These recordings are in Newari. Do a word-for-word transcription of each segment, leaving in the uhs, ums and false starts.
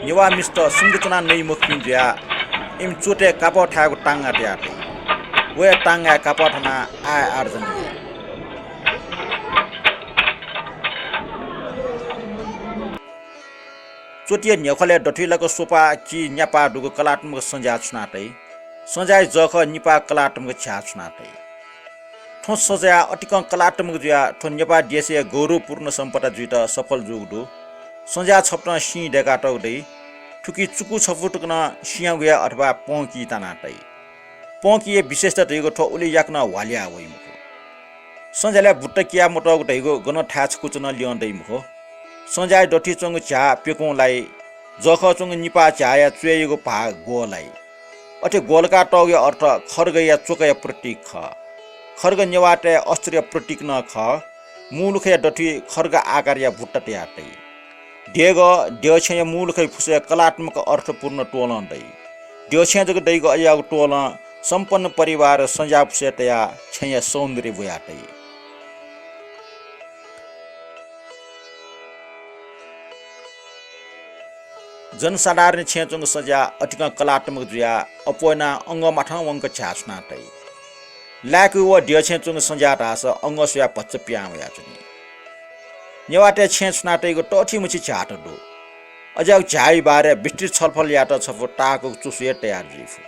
नेवाः मिस्त सुम्क च्वना नइ मखुपिं जुयाः इमि च्वतय् कापः थायेगु तांगा तया तइ। व हे तांगाय् कापः थनाः आय आर्जन याइ। च्वतिया न्ह्यख्वालय् दथुइ लाक स्वपा कि न्यापा दुगु कलात्मक संज्या छुना तइ। संज्याइ जःखः निपा कलात्मक झ्याः छुना तइ। थ्व संज्या अतिकं कलात्मक जुयाः थ्व नेपाः देशया गौरवपूर्ण सम्पदा जुइत सफल जूगु दु। संज्या छपतं सिं दय्कातःगु दइ। थुकी चुकू छपु तक नं सिंयागु हे अथवा पंकी ताना तइ। पंकीया विशेषता धइगु थ्व उलि याकनं ह्वालिया वइ मखु। संज्यालय् भुट्टा किया मतःगु धइगु गन थाय् छकूचा नं ल्यं दइ मखु। संज्याइ दथुइ च्वंगु झ्याः प्यकुं लाइ। जःखः च्वंगु निपा झ्याःया च्वय्‌यागु भाग ग्वः लाइ। अथे ग्वलका तःगुया अर्थ खड्गया च्वकया प्रतीक खः। खड्ग नेवाःतय् अस्त्रया प्रतीक नं खः। मुलुखया दथुइ खड्ग आकारया भुट्टा तया तइ। देगः, द्यःछेँया मुलुखय् फुसय् कलात्मक अर्थपूर्ण तोलं दइ। द्यःछेँ जक दइगु अज्याःगु तोलं सम्पन्न परिवार संज्या फुसय् तयाः छेँया सौन्दर्य ब्वया तइ। जनसाधारण छेँय् च्वंगु संज्या अतिकं कलात्मक जुयाः अप्वः यानाः अंगः माथं वंक झ्याः छुना तइ। लाय्‌कू व द्यःछेँय् च्वंगु संज्या धाःसा अंगः स्वयाः भचा पिहां वयाच्वनी। नेवाःतय् छेँय् छुना तइगु तःथिमछि झ्याःत दु। अज्याःगु झ्याःया बारे विस्तृत छलफल यायेत छपु ताःहाकःगु च्वसु हे तयार जुइ फु।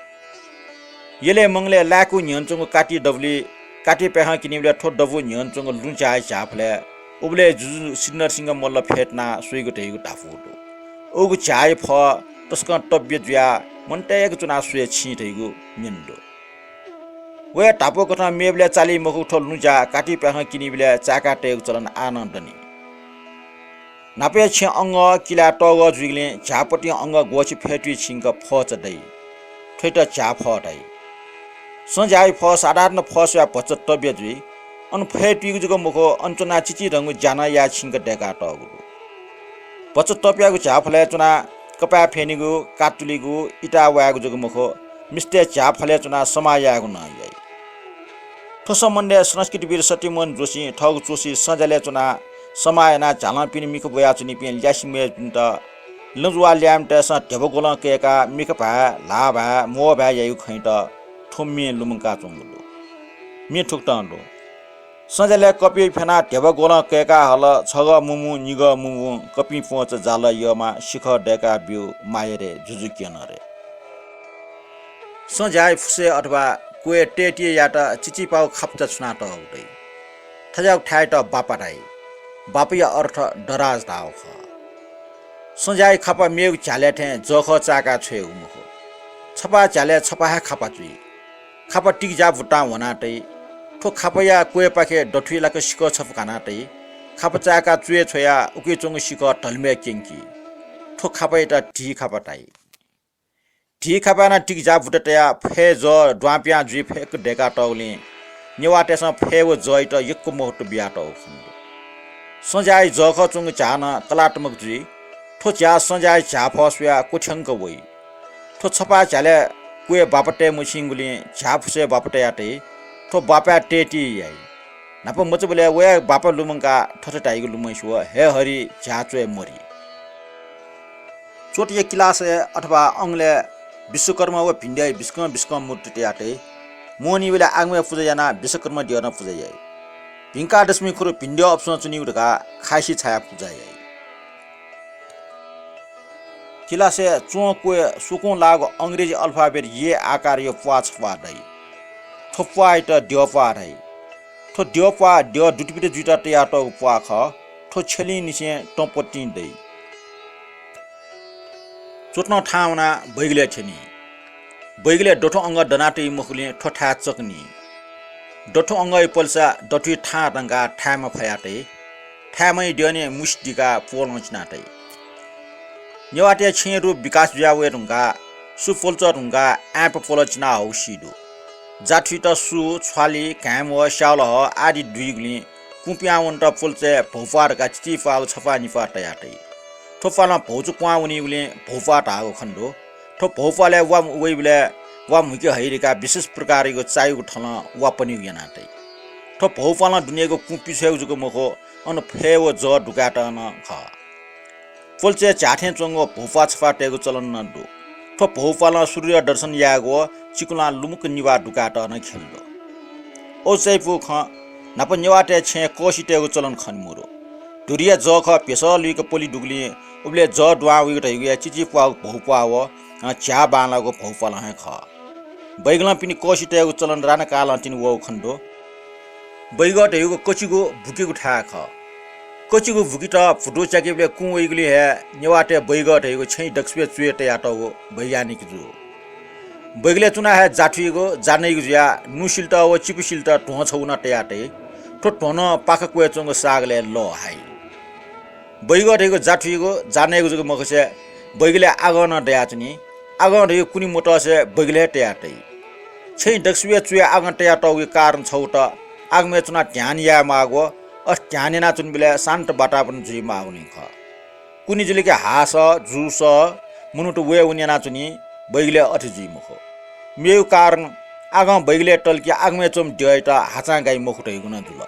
यलय् मंगलय् लाय्‌कू न्ह्यःने च्वंगु काति दबुलिइ काति पाय्‌खं किनीबलय् थ्व दबू न्ह्यःने च्वंगु लुँचाया झ्याः फलय् उबलय् जुजु सिद्धिनरसिंह मल्ल फ्यतुनाः स्वइगु धइगु धापू दु। उगु झ्याःया फः तसकं तब्य जुयाः मनूतय्‌के च्वनाः स्वये छिं धइगु न्यने दु। वया धापू कथं मेबलय् चाली मखुगु थ्व लुँचा काति पाय्‌खं किनीबलय् चाय्‌का तयेगु चलन आः नं दनि। न्हापाया छेँ अंगः किलाय् तःगः जुइगुलिं झ्याःपतिं अंगः ग्वःछि फय्‌तुइ छिंक फःचा दइ। थ्वइत झ्याःफः धाइ। संज्याःया फः साधारण फः स्वयाः भचा तब्य जुइ। अन फय्‌तुइगु जक मखु, अन च्वनाः चिचिधंगु ज्या नं याये छिंक दय्‌का तःगु दु। भचा तब्यागु झ्याःफलय् च्वनाः कपाय् फ्यनीगु, कातुलिगु, इताः वायेगु जक मखु, मिस्तय् झ्याःफलय् च्वनाः समाः यायेगु नं याइ। थ्व सम्बन्धय् संस्कृतिविद् सत्यमोहन जोशीं थःगु च्वसुइ संज्यालय् च्वनाः समाः यानाः झ्यालंपिनि मिखा ब्वयाच्वनीपिं ल्यासेमय्‌पिन्त लँजुवा ल्याय्म्हतय्‌सं ध्यबा ग्वलं कय्‌काः मिखा भाय्, ल्हाः भाय्, म्वः भाय् याइगु खँयात थ्व म्यें लुमंकाच्वंगु दु। म्ये थुकथं दु। संज्यालय् कपि फ्यनाः ध्यबा ग्वलं कय्‌का हल, छगः मुमु, निगः मुमु, कपिं प्वँचा जालय् यःमाः, सिखः दय्‌का ब्यु, माया रे, जुजु क्यन रे। संज्याःया फुसय् अथवा क्वय् तय्‌ति यायेत चिचिपाःगु खापचा छुना तःगु दइ। थज्याःगु थाय्‌यात बापा धाइ। बापाया अर्थ दराज धाःगु खः। संज्याःया खापा मेगु झ्यालय् थें जःखः चाय्‌का छ्वयेगु मखु। छपा झ्यालय् छपा हे खापा जुइ। खापा तिकिझ्याः भुत्तां ह्वना तइ। थ्व खापाया क्वय्‌पाखे दथुइ लाक सिखः छपु घाना तइ। खापा चाय्‌का च्वय् छ्वयाः उकी च्वंगु सिखः धल्मय् क्यंकी। थ्व खापायात धी खापा धाइ। धी खापाय् नं तिकिझ्याः भुत्ता तयाः फय् जः द्वांपिहां जुइ फय्‌क दय्‌का तःगुलिं नेवाःतय्‌सं फय् व जःयात यक्व महत्व बिया तःगु खने दु। संज्याःया जःखः च्वंगु झ्याः नं कलात्मक जुइ। थ्व झ्याः संज्याःया झ्याःफः स्वयाः क्वथ्यंक वइ। थ्व छपा झ्यालय् क्वय् बापा तये मछिंगुलिं झ्याः फुसय् बापा तया तइ। थ्व बापाय् तय्‌ति याइ। न्हापा मचाबलय् वया बापा लुमंकाः थथे धाइगु लुमंसे वः, हे हरि, झ्याः च्वय् मरि। च्वतया किलासय् अथवा अंगलय् विश्वकर्मा व भिंद्यःया बिस्कं बिस्कं मूर्ति तया तइ। मोहनीबलय् आगमया पुजा यानाः विश्वकर्मा द्यःनं पुजा याइ। भिंकादशमी खुरु भिंद्यः अप्सुं च्वनीगु धकाः खाय्‌सि छायाः पुजा याइ। किलासय् च्वं क्वय् स्वकुं लाःगु अंग्रेजी alphabet A आकारया प्वाः छप्वाः दइ। थ्व प्वाःयात द्यःप्वाः धाइ। थ्व द्यःप्वाः द्यः दुतिपित जुइत तयातःगु प्वाः खः। थ्व छ्यलिंनिसें तंपत्तिं दइ। च्वतं थाहां वनाः बैगलय् थ्यनी। बैगलय् दथुं अंगः दना तइ मखुलिं थ्व थाय् चकनी। दथुं अंगःया पलेसा दथुइ थाहां धंकाः थाय् मफया तइ। थाय् मया द्यःने मुसि दिकाः प्वलं चिना तइ। नेवाःतय् छेँया रूप विकास जुया वये धुंकाः सु पलचः धुंकाः आँय्‌पा पलः चिना हःगु सी दु। जाथुइत सु, छ्वालि, घाँय्‌म्वः, स्याउलहः आदि दुइगुलिं कुँपिहां वनेत पलचय् भौप्वाः धकाः चिचिप्वाःगु छप्वाः निप्वाः तया तइ। थ्व प्वालं भौचा क्वहां वनीगुलिं भौप्वाः धाःगु खने दु। थ्व भौप्वालय् वा वइबलय् वा म्हुके हइ धकाः विशेष प्रकारयागु चायागु थलं वा पनीगु याना तइ। थ्व भौप्वालं दुनेगु कुँ पिछ्वयेगु जक मखु, अन फय् व जः दुकायेत नं खः। प्वल्चय् झ्याः थें च्वंगु भौप्वाः छफाः तयेगु चलन नं दु। थ्व भौप्वालं सूर्य दर्शन यायेगु व चिकुलां लुमुक्क निभाः दुकायेत नं ख्यलु दु। अज्याःगु खँ, न्हापा नेवाःतय् छेँय् कःसि तयेगु चलन खने मरु। धुरिया जःखः भेसः लुइक प्वलि दुगुलिं उबलय् जः दुहां वइगु धइगु हे चिचिप्वाःगु भौप्वाः व, अ, झ्याः बांलाःगु भौप्वालं हे खः। बैगलं पिने कःसि तयेगु चलन राणाकालं तिनि वःगु खने दु। बैगः धइगु कचिगु भुकिगु थाय् खः। कचिगु भुकित भुतू च्याकीबलय् कुँ वइगुलिं हे नेवाःतय् बैगः धइगु छेँय् दक्वसिबय् च्वय् तयातःगु वैज्ञानिक जू। बैगलय् च्वनाः हे जा थुइगु, जा नइगु जुयाः नुसिलत व चिकुसिलत ध्वं छगू नं तया तइ। थ्व ध्वं नं पाखा क्वय् च्वंगु सागलय् लः हाइ। बैगः धइगु जा थुइगु, जा नइगु जक मखुसे बैगलय् आगः नं दयाच्वनी। आगः धइगु कुने मतसे बैगलय् हे तया तइ। छेँय् दक्वसिबय् च्वय् आगं तयातःगु कारण छगू त आगमय् च्वनाः ध्यान याये माःगु, अथे ध्यान यानाच्वनीबलय् शान्त वातावरण जुइ माःगुलिं खः। कुने जुलिके हाःसः, जूसः, मनूत वयेवने यानाच्वनी, बैगलय् अथे जुइ मखु। मेगु कारण आगं बैगलय् तल कि आगमय् च्वंम्ह द्यःयात हाचां गाइ मखु धइगु नं जुल।